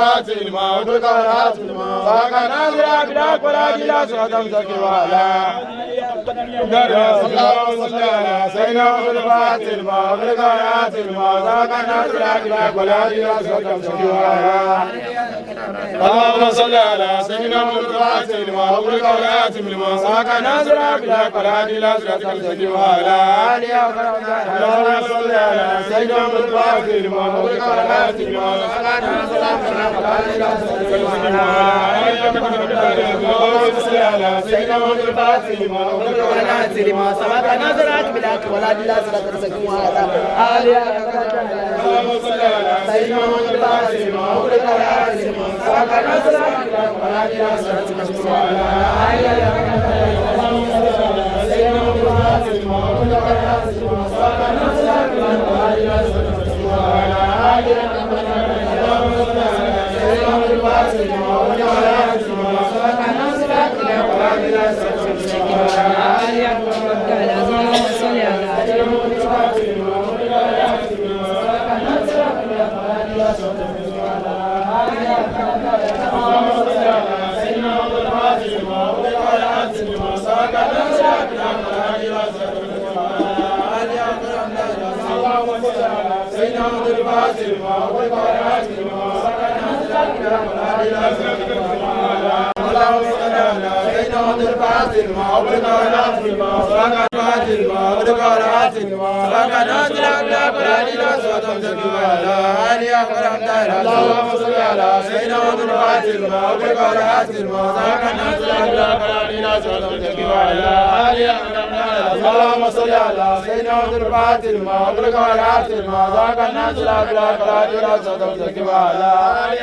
الفاتح لما أغلق والخاتم لما سبق ناصر بالحق والهادي إلى صراط المستقيم وعلى اللهم صل على سيدنا محمد الفاتح لما أغلق والخاتم لما سبق ناصر بالحق والهادي إلى صراط المستقيم وعلى اللهم صل على سيدنا محمد الفاتح لما أغلق والخاتم لما سبق ناصر بالحق والهادي إلى صراط المستقيم وعلى اللهم صل على سيدنا محمد الفاتح لما أغلق والخاتم لما سبق ناصر بالحق والهادي إلى صراط المستقيم وعلى اللهم صل على سيدنا محمد الفاتح لما أغلق والخاتم لما سبق ناصر بالحق والهادي إلى صراط المستقيم وعلى آله اللهم صل على سيدنا محمد الفاتح لما أغلق والخاتم لما سبق ناصر بالحق والهادي إلى صراط المستقيم وعلى اللهم صل على سيدنا محمد الفاتح لما أغلق والخاتم لما سبق ناصر بالحق والهادي إلى صراط المستقيم وعلى اللهم صل على سيدنا محمد الفاتح لما أغلق والخاتم لما سبق ناصر بالحق والهادي إلى صراط المستقيم وعلى اللهم صل على سيدنا محمد الفاتح لما أغلق والخاتم لما سبق ناصر بالحق والهادي إلى صراط المستقيم وعلى اللهم صل على سيدنا محمد الفاتح لما أغلق والخاتم لما سبق ناصر بالحق والهادي إلى صراط المستقيم وعلى اللهم صل على سيدنا محمد الفاتح لما أغلق والخاتم لما سبق ناصر بالحق والهادي إلى صراط المستقيم اللهم صل على سيدنا محمد الفاتح لما أغلق والخاتم لما سبق لما أغلق والخاتم لما سبق ناصر بالحق والهادي إلى صراط المستقيم وعلى آله اللهم صل على سيدنا محمد الفاتح لما أغلق والخاتم لما سبق ناصر بالحق والهادي إلى صراط المستقيم وعلى آله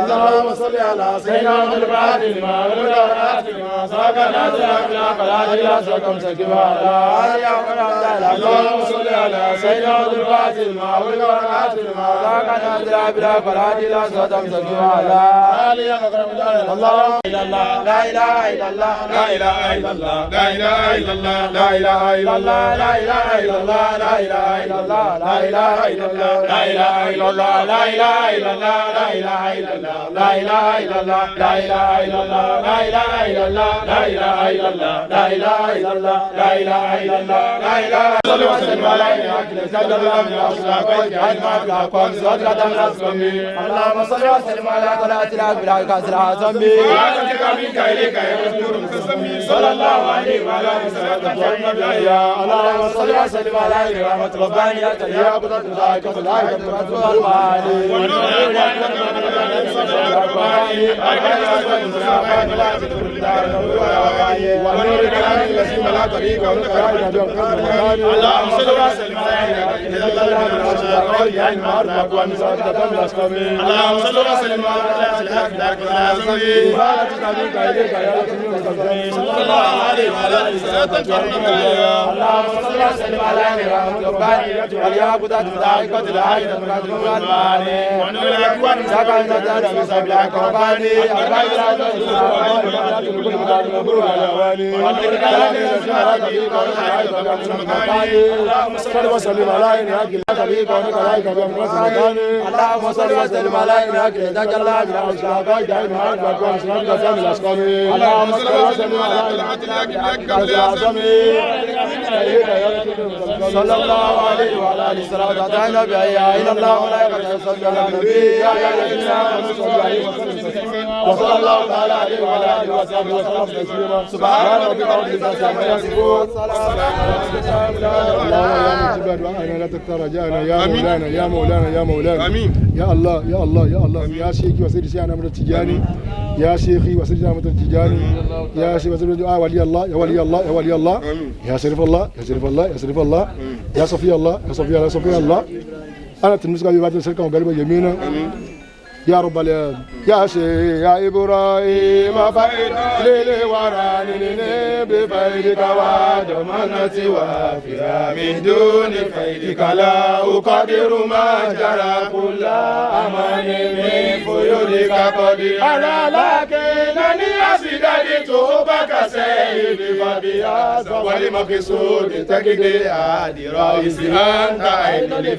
اللهم صل على سيدنا محمد الفاتح لما أغلق والخاتم لما سبق ناصر بالحق والهادي إلى صراط المستقيم وعلى اللهم صل على سيدنا محمد الفاتح لما أغلق والخاتم لما سبق ناصر بالحق والهادي إلى صراط المستقيم وعلى اللهم صل على سيدنا محمد الفاتح لما أغلق والخاتم لما سبق ناصر بالحق والهادي إلى صراط المستقيم وعلى اللهم لا إله إلا الله لا إله إلا الله لا إله إلا الله لا إله إلا الله لا إله إلا الله لا إله إلا الله لا إله إلا الله لا إله إلا الله لا إله إلا الله لا إله إلا الله لا إله إلا الله لا إله إلا الله لا إله إلا الله لا إله إلا الله لا إله إلا الله لا إله إلا الله لا إله صل وسلم على اللهم صل وسلم على طلعة الأكبر الكاس العظم منك إليك يا رسول صلى الله عليه وعلى آله وسلم. اللهم صل وسلم على رحمة ربانية يا قدرة ذائقة الآية المعاني ونور كلام الذي لا طريق اللهم صل وسلم على اللهم صل وسلم على صلى الله عليه وعلى آله وسلم. اللهم صل وسلم على رحمة ربانية يا قدرة ذائقة الآية المعاني ونور الأكوان اللهم صل وسلم على اللهم صل وسلم على صلى الله عليه وعلى اله وصحبه الى الله وملائكته يصلون على النبي يا ايها الذين امنوا صلوا عليه وسلموا وصلى الله تعالى عليه وعلى اله وصحبه وسلم تسليما. سبحان ربك رب العزه عما يصفون. اللهم يا مجيب دعائنا لا تقطع رجاءنا يا مولانا يا مولانا يا مولانا. آمين. يا الله يا الله يا الله يا شيخي وسيدي شيخنا أحمد التجاني يا شيخي وسيدي أحمد التجاني يا شيخي وسيدي ولي الله يا ولي الله يا ولي الله يا شريف الله يا شريف الله يا شريف الله يا صفي الله يا صفي الله يا صفي الله. أنا تلمسك ببعض الشركة وقلبي يمينا يا رب العالمين يا شيخ يا إبراهيم فايد ليلي وراني بفيدك وجمانتي وافيا من دون فيدك لا أقدر ما جرى كل أمان من فيودك قدير أنا لكنني أسير Isdadi tó bá kàṣẹ ibi fàbí àṣà wálé mọ́kísù ní tẹ́gídé àdìrọ̀ ìsì àǹtà ìdílé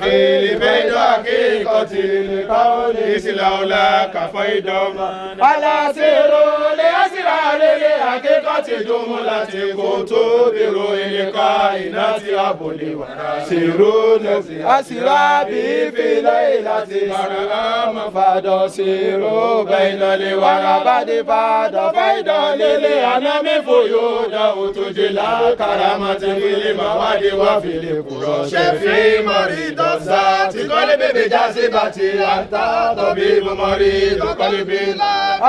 fẹ́jọ́ akíkọ̀ tí lè káwọn ìsìlá ọ̀la kàfọ́ ìdánwò. Aláṣẹ́rò lè àṣírà lélẹ̀ akẹ́kọ̀ọ́ ti dùn láti kó tó bèrò ìlẹ̀kọ́ iná tí a bò lè wà. Ṣèrò nẹ́sì Àṣírà bí filẹ̀ láti bàrà àmọ́ fàdọ̀ ṣèrò bẹ́ẹ̀ iná lè wàrà wàrà bá dé fàdọ̀ fàìdọ̀ lélẹ̀ àná mi fòyò dá òtòjé lákàrà máa ti fìlè máa wádìí wá fìlè kúrọ̀. Ṣé fi mọ̀rí dọ́sà tí kọ́lé bèbè já sí bàtì àtà tọ́bí mọ̀rí dọ́kọ́lé bí.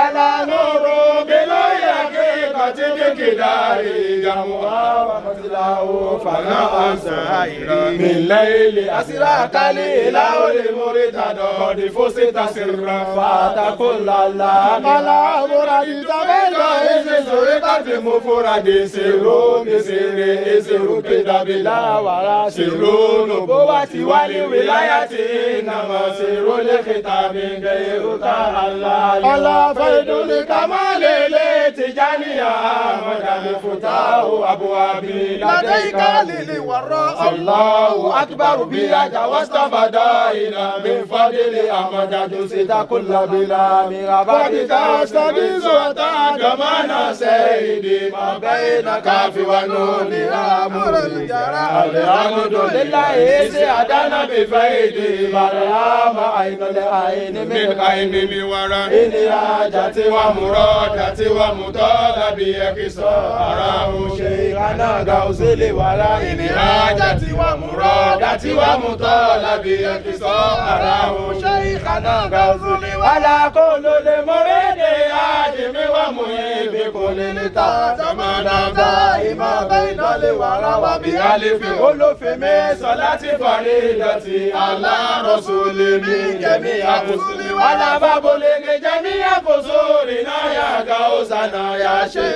Alánúrò Bí lóye akéèkọ́ tí bí kìdárì ìjàmù àwọn mọ̀tíláwò fàlà fàlà àǹsà ìrọ̀. Mi lẹ́yìn Àṣírà kálí ìlà olè mórí tàdọ̀ ọ̀dì fóṣítà sí ra. Fàtàkùlàlà Aláwòrán ìtàbẹ́lá Ese sore tàbí mo fúnra dé ṣèrò mi ṣeré èsèrò kédàbí Láwàrà ṣèrò nùbó wá ti wálé wìláyà tí nàmọ̀ ṣèrò lékè tàbí gẹ̀ẹ́rù tá àlá. Aláfẹ́ ìdúlé ká má lè lè Tìjàníyà mọ̀dàmí fúta ó àbúwábí لديك للوراء Allahu akbar bí ajá wá sábàdá ìlà mi fadélé àmọ̀dájú síta kúlà bílà mi Wàbíkà sàbíṣọ̀tà dọ̀mánà sẹ́yìndì mà bẹ́ẹ̀ náà káfí wa nù ní àmúlò Alhamdulillahi ṣe àdáná bí fẹ́ẹ̀dì Bàrẹ̀ àìnàlẹ̀ àìní mi àìní mi wàrà. Ìní àjà Tí wà mú rọ́ọ̀dà tí wà mú tọ́lá bí ẹ̀kí sọ ara ò ṣe. Ìrànà gàùsílẹ̀ wàrà Ìní àjà tí wà mú rọ́ọ̀dà tí wà mú tọ́lá bí ẹ̀kí sọ ara ò ṣe. شيخنا غوث Alákòóló lè mọ̀rẹ́dẹ̀ Àjèmí wà mú ibi kò lè lè ta. زمانا دائما بين الورى Bí alifi Olófin mi sọ láti fàrí ìdọ̀tí alárọ̀sọ̀lẹ̀ mi jẹ̀mí àkóso. Alábàbọ̀lẹ̀ jẹ̀mí àkóso rìnnà yàgà ọ̀sánà yà ṣe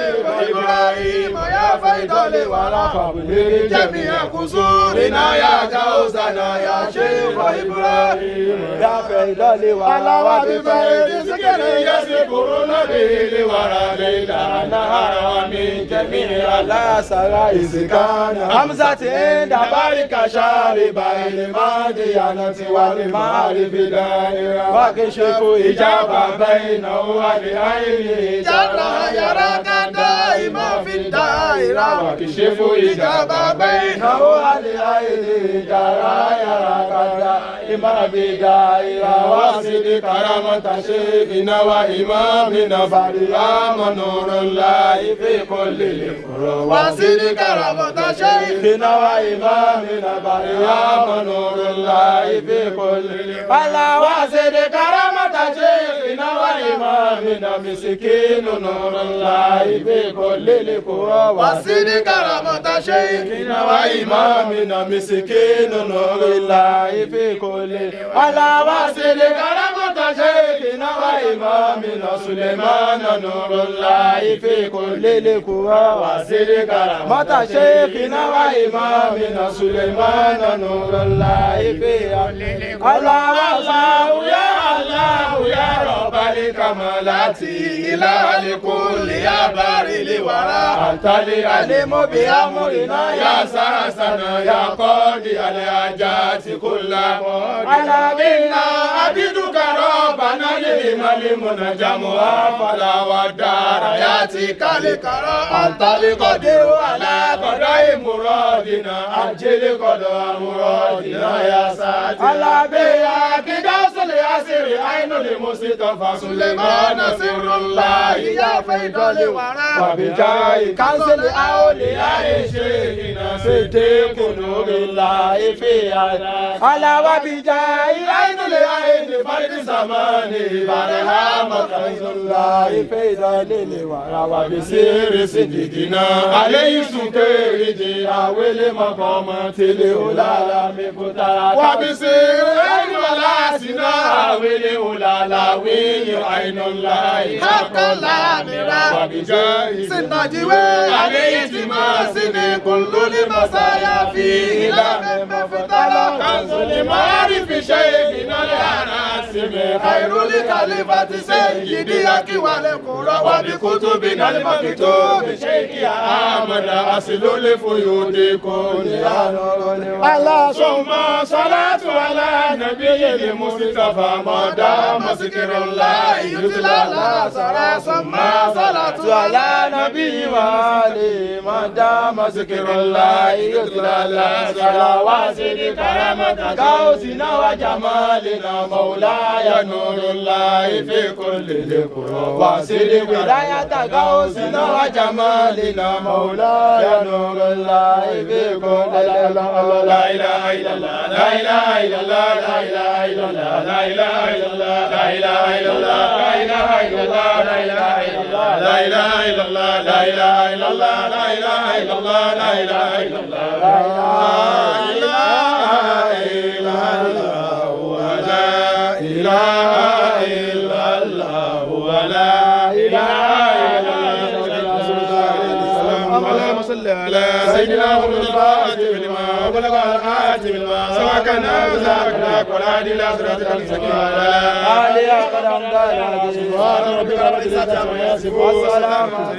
Ibrahim يا فيض الورى Fàbùlẹ̀ jẹ̀mí àkóso rìnnà yàgà ọ̀sánà yà ṣe Ibrahim. Yàfẹ́ ìdọ́lé wàrà Aláwọ̀ bíbẹ́ Ìdí síkìrì yẹ́sì kúrú náà bí ilé wàrà lè dáná ara wa mi jẹ̀mí Alásàrà ìsìnkánà. Hamza ti ń dàbá Barika shariba ilimadi anati wal ma'arifi daira. Wákìṣe fún Ijaba bainahu wa li aini. جرى يراك دائما في الدائرة Wakishifu ijaba bainahu Náwó àlè àìlè ìjàrá yàrá kàdá ìmábìdá ìrà wá sí wasidi karamata sheikhina wa imamina bariyama nurullahi fi kulli furu. وسيدي كرامة شيخ Iná wa ìmáàmìnà Bariyama nurullahi fi kulli Aláwọ̀ وسيد كرامة شيخنا وإمامنا مسكين نور الله في كل القرى وسيدي كرامة شيخنا وإمامنا مسكين نور الله في كل aláwọ̀ وسيد كرامة شيخنا وإمامنا سليمان نور الله في كل القرى وسيد كرامة متى شيخنا وإمامنا سليمان نور الله في aláwọ̀ الله يا الله يا رب الكمالات إلى لكل يا باري لورا أنت العليم بأمرنا يا ساسنا يا قاضي الحاجات كل على منا عبدك ربنا لمن المنجم فلا ودار ياتيك الكرام أنت القدير على قضاء مرادنا أجل قضاء مرادنا يا ساتر Alábẹ́yà كدوس الياسر عين لمصطفى سليمان سر الله يا فيض الورى وبجاه kánsìlì àólè شيخنا صديق نور الله في aláwábíjà عين العين فرد زماني برهام كنز الله ìfẹ́ ìdánilè wàrà wà bí sí. بسير سيدنا عليه سكرجي أول مقام تلي Ọlọ́lá mi kò tara وبسير عين ملاسنا أول أولالاوي عين الله حق لا مرا وبجاه سنجوي عليه تماسني كل المسايا فيه لا من مفترى كنز المعارف شيخنا الأناس القاسم خير الخليفة سيدي أكوال وبكتبنا المكتوب شيخ أحمد أصل الفيود كلها الله ثم صلاة على نبي المصطفى ما دام ذكر الله يتلى لا سرى ثم صلاة على نبي وآله ما دام ذكر الله يتلى لا سرى وزد كرامة غوثنا وجمالنا مولاي نور الله في كل ذكر وزد ولاية غوثنا وجمالنا مولاي نور الله في كل ذكر لا إله إلا الله لا إله إلا الله لا إله إلا الله لا إله إلا الله لا إله إلا الله لا إله إلا الله لا إله إلا الله لا إله إلا الله لا إله إلا الله لا إله إلا الله لا إله إلا الله لا إله إلا الله ولا إله إلا الله ولا إله إلا الله اللهم صل على سيدنا محمد الفاتح لما وبلغ الخاتم لما سبق نازك ولا إلى صراطك المستقيم سبحان ربك رب العزة عما يصفون وسلام على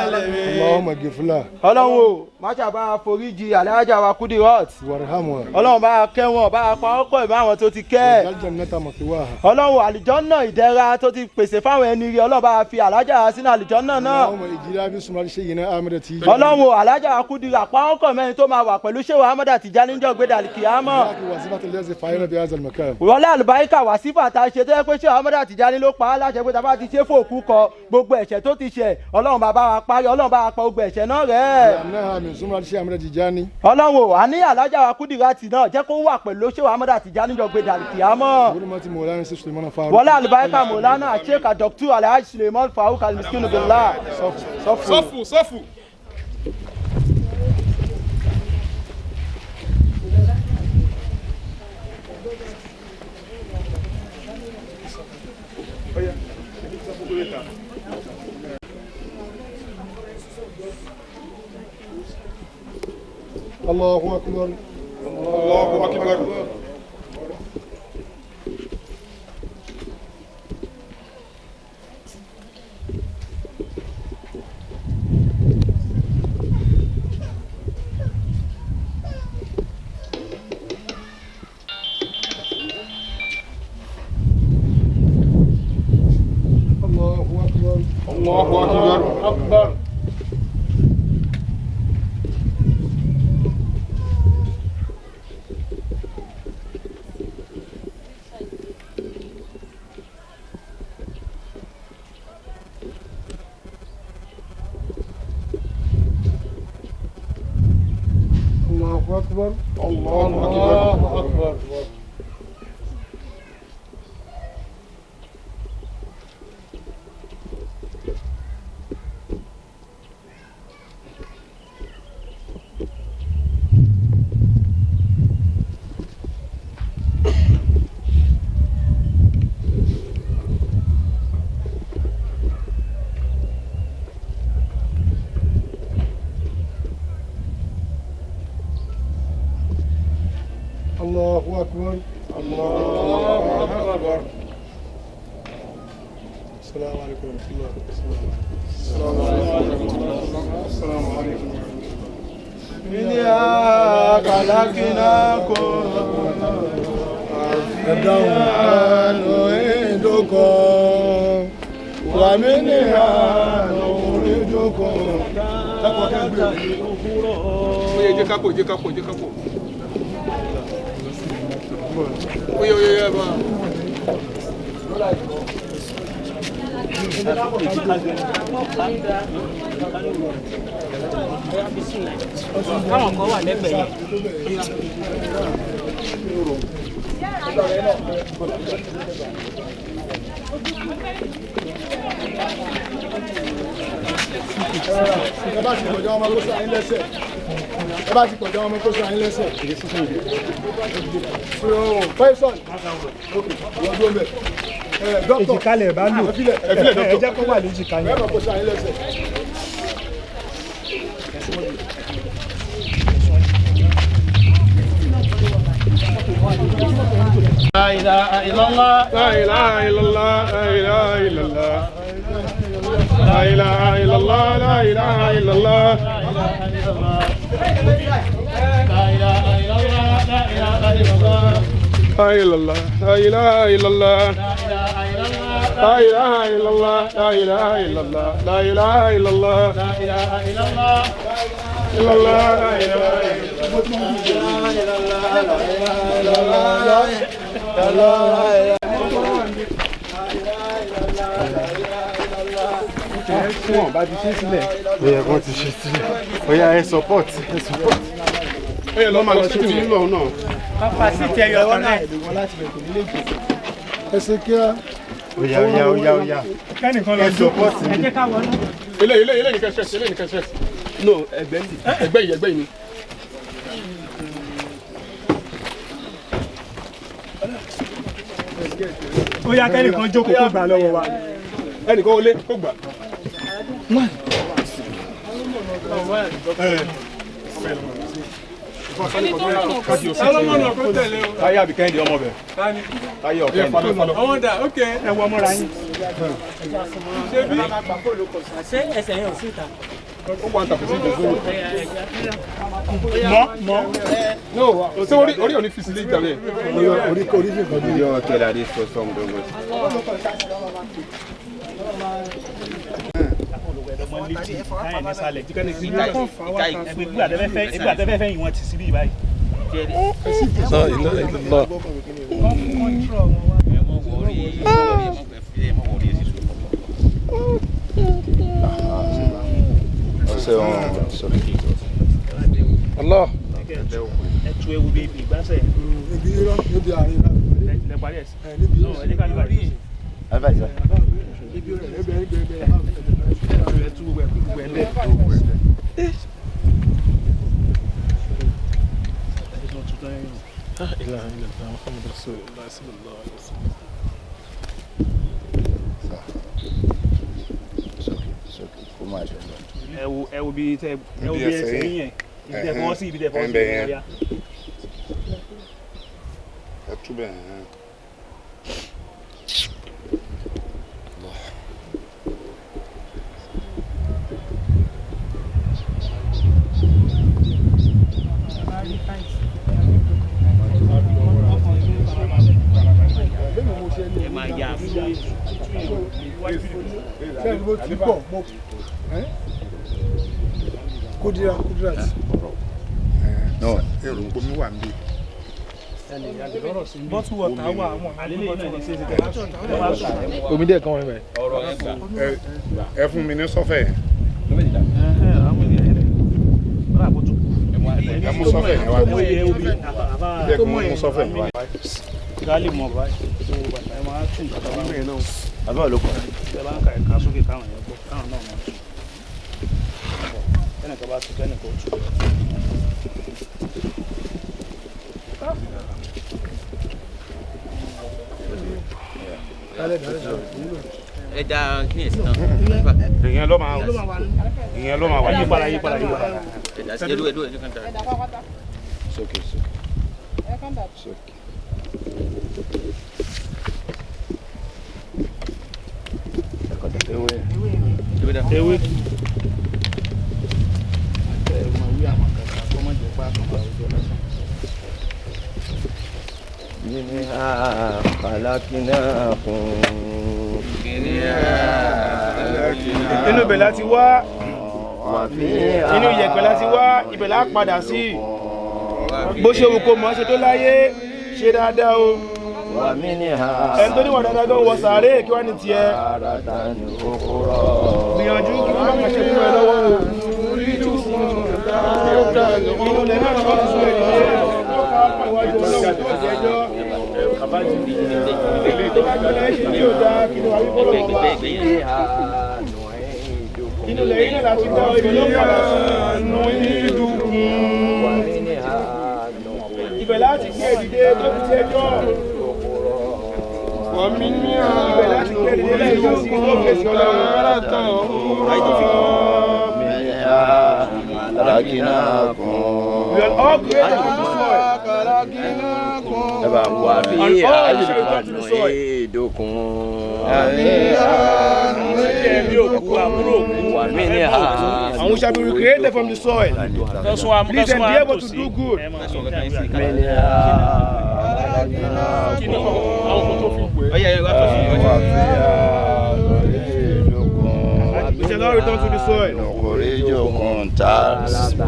المرسلين. اللهم اغفر لها. Ọlọ́run o, má ṣe bá a foríjì Alhaja wa Kudirat. وارحمها. Ọlọ́run bá a kẹ́ wọn, bá a pa ọkọ̀ ìmọ̀ àwọn tó ti kẹ́. واجعل الجنة مثواها. Ọlọ́run àlìjọ́nà ìdẹ̀ra tó ti pèsè fáwọn ẹni rí, Ọlọ́run bá a fi Alhaja wa sínú àlìjọ́nà náà. اللهم اجعلها في سمر شيخنا أحمد تيجاني. Ọlọ́run o, Alhaja wa Kudirat pa ọkọ̀ mẹ́rin tó máa wà pẹ̀lú Shehu Ahmad Tijani níjọ́ gbé dàlìkìyámọ̀. وصفة الذي فعلنا في هذا المكان. Wọlé àlùbáríkà wàsífà tá a ṣe tó yẹ pé Shehu Ahmad Tijani ló pa á láṣẹ pé tá a bá ti ṣe fòkú kọ gbogbo ẹ̀ṣẹ̀ tó ti ṣẹ̀, Ọlọ́run bá bá wa parí, Ọlọ́run bá wa pa gbogbo ẹ̀ṣẹ̀ náà rẹ́. لأنها من زمرة الشيخ أحمد تيجاني. Ọlọ́run o, àní Alhaja wa Kudirat náà jẹ́ kó wà pẹ̀lú Shehu Ahmad Tijani níjọ́ gbé dàlìkìyámọ̀. حرمة مولانا الشيخ سليمان فاروق. Wọlé àlùbáríkà Mọ̀lánà Sheikh Dr. Alhaji Suleiman Farouk Al-Miskinu Billah. صفوا صفوا الله أكبر. الله أكبر. الله أكبر. الله أكبر. أكبر. الله أكبر. الله أكبر. أكبر. الله أكبر. الله أكبر. السلام عليكم ورحمة الله. السلام عليكم. السلام عليكم. منها خلقناكم وفيها نعيدكم ومنها نخرجكم. Oye, jẹ́ ká kó, jẹ́ ká kó, jẹ́ ká kó. Oye, oye, oye, bá. Káwọn kan wà lẹ́gbẹ̀ẹ́ yẹn. Ẹ bá ti kọjá ọmọ kó sáyín lẹ́sẹ̀. Ẹ bá ti kọjá ọmọ kó sáyín lẹ́sẹ̀. Faisal, ok, wọ́n dúró mbẹ̀. Dọ́kítọ̀, Èjìká lẹ̀ bá lò. ẹ filẹ̀, Ẹ filẹ̀, Ẹ dọ́kítọ̀. jẹ́ kó wà léjìká ẹ yẹn. bá kó sáyín lẹ́sẹ̀. La ilaha illallah. La ilaha illallah. La ilaha illallah. La ilaha illallah. La ilaha illallah. La ilaha illallah. La ilaha illallah. La illallah. La ilaha illallah. La ilaha illallah. La ilaha illallah. La ilaha illallah. La ilaha illallah. Illallah. La ilaha illallah. Wọ́n bá ti ṣe sílẹ̀. Ó yẹ kó ti ṣe sílẹ̀. Ó yá ẹ support ẹ support. Ó yẹ lọ́ máa lọ sí tìlú lọ́hùn náà. Pápá sí ti ẹyọ kan náà. Ẹ ṣe kíá. Ó yá ó yá ó yá ó yá. Kẹ́nìkan lọ Ẹ support Ẹ mi. jẹ́ ká wọnú. Ilé ilé ilé nìkan ṣẹ́ẹ̀sì ilé nìkan ṣẹ́ẹ̀sì. No, ẹgbẹ́ ń bì. Ẹgbẹ́ yìí ẹgbẹ́ yìí ni. Ó yá kẹ́nìkan jókòó kó gbà lọ́wọ́ wa. Ẹnìkan wọlé kó gbà. Táyé àbí Kẹ́hìndé ọmọ bẹ̀. Táyé ọ̀kẹ́hìndé. Àwọn dà ókè. Ẹ wọ ọmọra yín. Ṣé ẹsẹ̀ yẹn ò sí ìta? Ó wà ń tàkùn sí ìdòwò. Mọ́ mọ́. No, ṣé orí orí ò ní fi sílé ìjà rẹ̀? Orí orí fi nǹkan dúró. Yóò tẹ̀lé adé sọ sọ́mu dọ́gbọ́n. Ìgbà tẹ́fẹ́ fẹ́ yìí wọ́n ti síbí báyìí. La ilaha illallah. Ọ̀sẹ̀ wọn sọ̀rọ̀. Allah. Ẹ tu ewu bíi ìgbásẹ̀. Ibi irọ́ níbi àárín náà. Lẹ parí ẹ̀ sí. Ẹ níbi Ẹ jẹ́ ká ní báyìí. ibi rẹ̀ ẹbẹ̀ ẹbẹ̀ ẹbẹ̀. Ẹ tú gbogbo ẹ̀ gbogbo ẹ̀ lẹ̀. La ilaha illallah Muhammad Rasulullah sallallahu alaihi wasallam. Ẹ wo ẹ wo bí tẹ ẹ wo bí ẹsẹ̀ yín yẹn. Ibi tẹ fọwọ́ sí ibi tẹ fọwọ́ sí Ẹ̀ńbẹ̀ yẹn. ibi tẹ Ẹ tú bẹ́ẹ̀ hàn. Ẹ máa yà fún Sẹ́ni mo ti bọ̀ mo. Kódìrá kódìrá ti. No. Èrò ń bomi wà níbí. Bottle water wà àwọn àlélẹ́ yìí náà ní ṣe é ṣe tẹ bá sùn. Omi díẹ̀ kan wọ́n bẹ̀. Ẹ fún mi ní sọ́fẹ̀ yẹn. Ẹ mú sọ́fẹ̀ yẹn wá. Ẹ kún mú sọ́fẹ̀ yẹn wá. Gáàlì mọ̀ báyìí tó bàtà ẹ máa tún bàtà bá ń Àbá ló kọ̀. ẹ bá ń ka ẹ̀ka sókè káwọn yẹn gbọ́ káwọn náà máa tún. Kẹ́nìkan bá tún kẹ́nìkan ó tún. Ẹja kí ni ẹ̀sìn náà? Ìyẹn ló máa ìyẹn ló máa wà. Yí padà yí padà yí padà. Ẹja sí ẹdú ẹdú ẹdú kan dára. Sókè sókè. Sókè. Ewé. Minha khalaqnakum. Inú ibẹ̀ láti wá, Wa fiha inú iyẹ̀pẹ̀ láti wá, ibẹ̀ lá padà sí. Bó ṣe wù kó mọ̀ ṣe tó láyé, ṣe dáadáa o. Wa minha Ẹni tó níwà dáadáa gan wọ sàárè kí wá ní tiẹ̀. taratan ukhra. Gbìyànjú kí wọ́n má ṣe fún ẹ lọ́wọ́ o. Inú ilẹ̀ náà lọ́wọ́ ti sún ẹ̀ nìyẹn. Tó ká pọ̀ iwájú Ọlọ́run tó jẹjọ́. Tó bá gbọ́dọ̀ ṣe tí ò dáa kí ni wàá wí fọ́lọ́wọ́ wa. Fiha nu'idukum. Inú ilẹ̀ yìí náà láti dá ibẹ̀ ló padà sí. Wa minha nukhrijukum. Ibẹ̀ láti gbé ìdílé tó fi jẹjọ́. Ibẹ̀ láti gbé ìdílé lẹ́yìn sí tó fèsì Ọlọ́run. Minha khalaqnakum. We are all created from this soil. And all shall return to the soil. And we shall be recreated from the soil. Please endeavor to do good. We shall all return to the soil.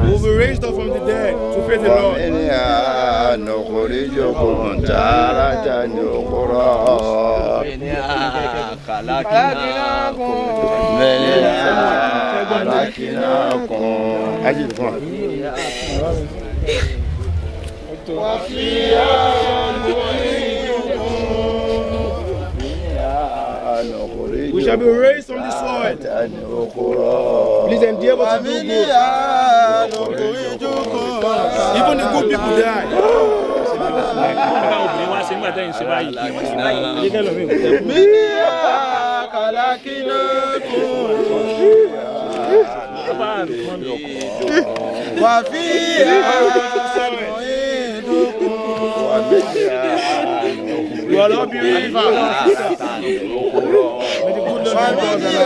We will be raised up from the dead to face the Lord. We shall be raised from the soil. Please endeavor to do good. Even the good people die. You are all beautiful. May the good Lord be with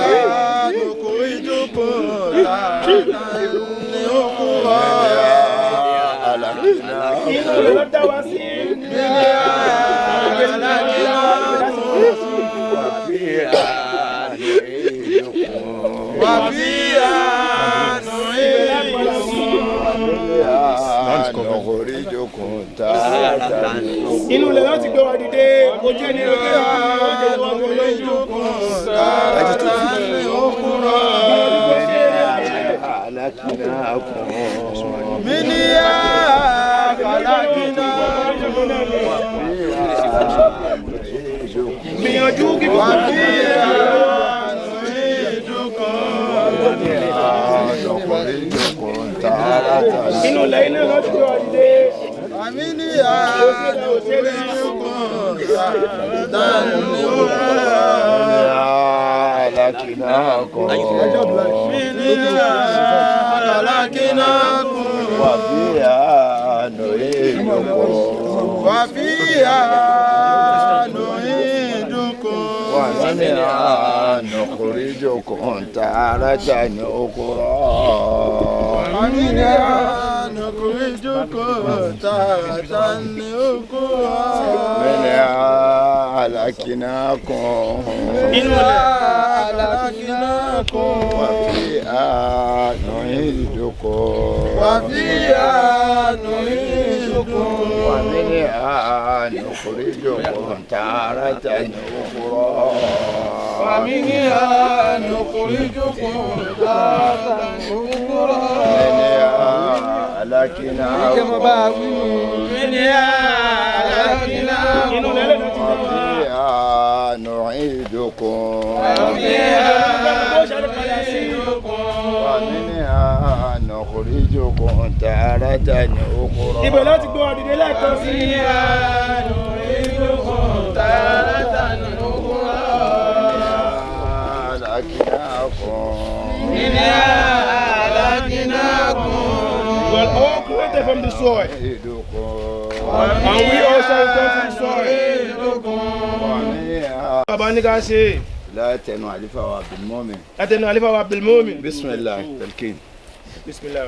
Inú ilẹ̀ láti gbé wa dìde, mo jẹ́ ní ọjọ́ Gbìyànjú kíkọ́ inú ilẹ̀ iná láti gbé wa dìde. Ibẹ̀ láti gbé wa dìde lẹ́ẹ̀kan sí i. We are all created from the soil, and we all shall return to the soil. Bàbá ní ká ṣe. Látẹnu àlífà wa Abdulmumin. Látẹnu àlífà wa Abdulmumin. Bismillah, talqin. Bismillah.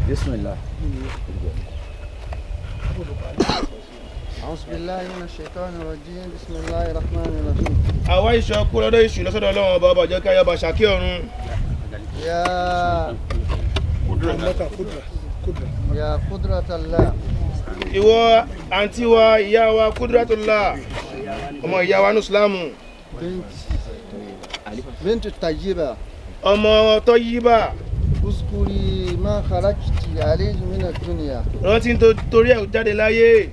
Bismillah. أعوذ بالله من الشيطان الرجيم بسم الله الرحمن الرحيم. Àwa ìṣọ́ kú lọ́dọ̀ ìṣù lọ́sọ̀dọ̀ Ọlọ́run ọba ọba jẹ́ kí ayọba ṣàkí ọ̀run. يا قدرة الله. Ìwọ àǹtí wa ìyá wa Kudratullah ọmọ ìyá wa nùsùlámù. بنت الطيبة. Ọmọ Tọ́yíbà. اذكري ما خرجت عليه من الدنيا. Rántí torí ẹ̀ jáde láyé.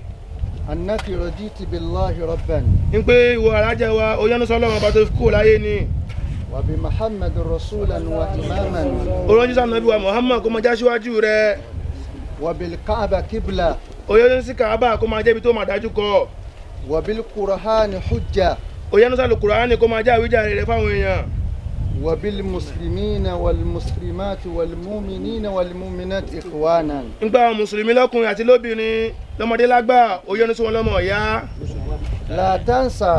أنك رضيت بالله ربا. Ń pé ìwọ alájẹ wa ó yọ́nú sọ́lọ́run ọba tó kú láyé ni. وبمحمد رسولا وإماما. Ó ránjú sànàbí wa Muhammad kó máa já síwájú rẹ̀. وبالكعبة قبلة. Ó yọ́nú sí Kàábà kó máa jẹ́ ibi tó máa dájú kọ. وبالقرآن حجة. Ó yọ́nú sí Al-Kùránì kó máa jẹ́ àwíjàre rẹ̀ fáwọn èèyàn. وبالمسلمين والمسلمات والمؤمنين والمؤمنات إخوانا. Nígbà àwọn mùsùlùmí lọ́kùnrin àti lóbìnrin, lọ́mọdé lágbà, ó yọ́nú sí wọn lọ́mọ ìyá. لا تنسى.